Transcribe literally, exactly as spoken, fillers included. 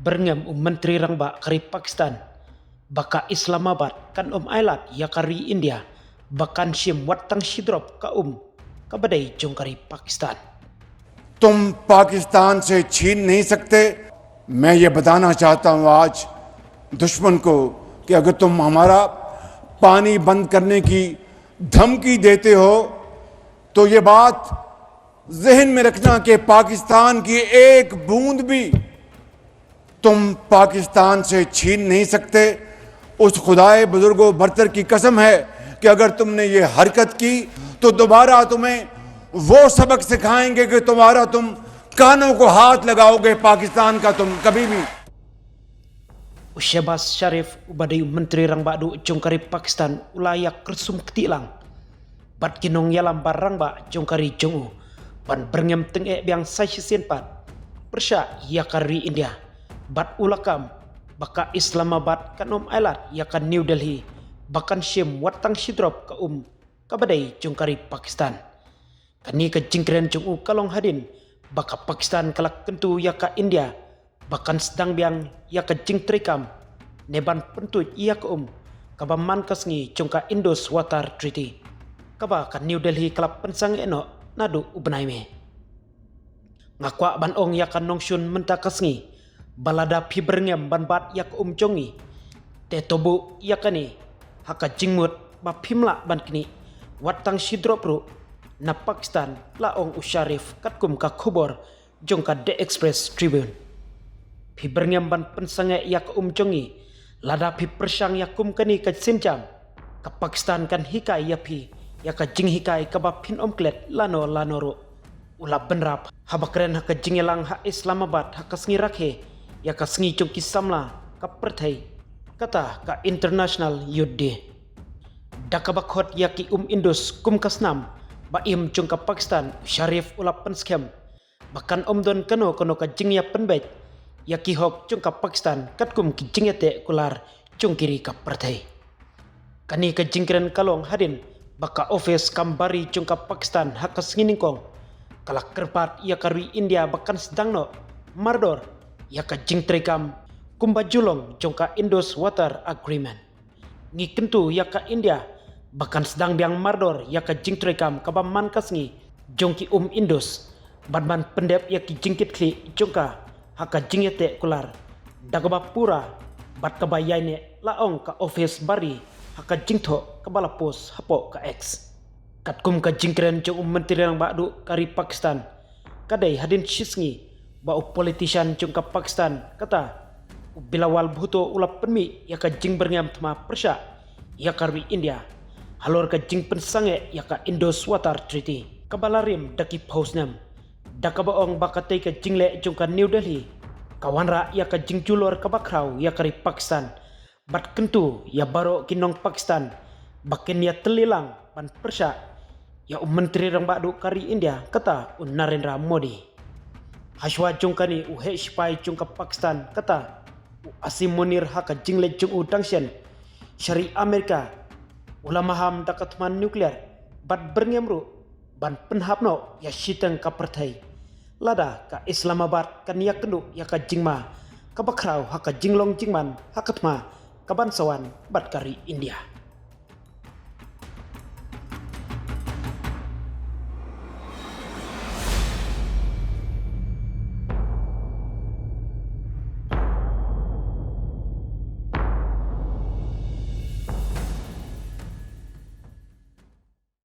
Byrngem u Myntri Rangbah ka ri Pakistan ba ka Islamabad kan ym ailad ïa ka ri India ba kan shim wat tang shi drop ka um kaba dei jong ka ri Pakistan. तुम पाकिस्तान से छीन नहीं सकते। मैं ये बताना चाहता हूं आज दुश्मन को कि अगर तुम हमारा पानी बंद करने की धमकी देते हो तो ये बात जहन में रखना कि पाकिस्तान की एक बूंद भी तुम पाकिस्तान से छीन नहीं सकते। उस खुदाए बुजुर्गो बरतर की कसम है कि अगर तुमने ये हरकत की तो दोबारा तुम्हें वो सबक सिखाएंगे कि तुम्हारा तुम कानों को हाथ लगाओगे पाकिस्तान का तुम कभी भी। U Shehbaz Sharif uba dei u Myntri Rangbah Duh jong ka ri Pakistan u la ïa kyrsum kti lang bad ki nongïalam ba rangbah jong ka ri jong u ban byrngem tyngeh biang sa shisien pat pyrshah ïa ka ri India bad u la kam ba ka Islamabad kan ym ailad ïa ka New Delhi ba kan shim wat tang shi drop ka um kaba dei jong ka ri Pakistan. Kane ka jingkren jong u ka long hadien ba ka Pakistan ka la kyntu ïa ka India ba kan sdang biang ïa ka jingtreikam ne ban pyntuid ïa ka um kaba man ka sngi jong ka Indus Water Treaty kaba ka New Delhi ka la pynsangeh noh naduh u bnai May. Nga kwah ban ong ïa ka nongshun mynta ka sngi ba lada phi byrngem ban bat ïa ka um jong ngi te to buh ïa kane ha ka jingmut ba phim lah ban knieh wat tang shi drop ruh na Pakistan, la ong u Sharif katkum ka khubor jong ka The Express Tribune. Phi byrngem ban pynsangeh ïa ka um jong ngi, lada phi pyrshang ïa kum kane ka sienjam ka Pakistan kan hikai ïa phi ïa ka jinghikai kaba phin ym klet lano lano ruh. U la bynrap haba kren ha ka jingïalang ha Islamabad ha ka sngi rakhe ïa ka sngi jong ki samla ka pyrthei, kata ka International Youth Day. Da kaba khot ïa ki um Indus kum ka snam ba im jong ka Pakistan, u Sharif u la pynskhem ba kan ym don kano kano ka jingïapynbeit ïa ki hok jong ka Pakistan katkum ki jingïateh kular jong ki ri ka pyrthei. Kane ka jingkren ka long hadien ba ka ophis kam bari jong ka Pakistan ha ka sngi nyngkong ka la kyrpad ïa ka ri India ba kan sdang noh mardor ïa ka jingtreikam kumba ju long jong ka Indus Water Agreement. Ngi kyntu ïa ka India ba kan sdang biang mardor ïa ka jingtreikam kaba man ka sngi jong ki um Indus bad ban pyndep ïa ki jingkitkhlieh jong ka ha ka jingïateh kular da kaba pura bad kaba ïaineh, la ong ka ophis bari ha ka jingthoh kaba la post hapoh ka X. Katkum ka jingkren jong u Myntri Rangbah Duh ka ri Pakistan, ka dei hadien shisngi ba u politician jong ka Pakistan kata u Bilawal Bhutto u la pynmih ïa ka jingbyrngem thma pyrshah ïa ka ri India halor ka jingpynsangeh ïa ka Indus Water Treaty kaba la rim da ki phew snem, da kaba ong ba katei ka jingleh jong ka New Delhi ka wanrah ïa ka jingjulor kaba khraw ïa ka ri Pakistan bad kyntu ïa baroh ki nong Pakistan ba kin ïatylli lang ban pyrshah ïa u Myntri Rangbah Duh ka ri India kata u Narendra Modi. Hashwa jong kane u heh shipai jong ka Pakistan kata u Asim Munir ha ka jingleit jong u dang shen sha ri Amerika u la maham da ka thma nuclear bad byrngem ruh ban pynhap noh ïa shiteng ka pyrthei lada ka Islamabad kan ïakynduh ïa ka jingma kaba khraw ha ka jinglong jingman ha ka thma kaban sa wan bad ka ri India.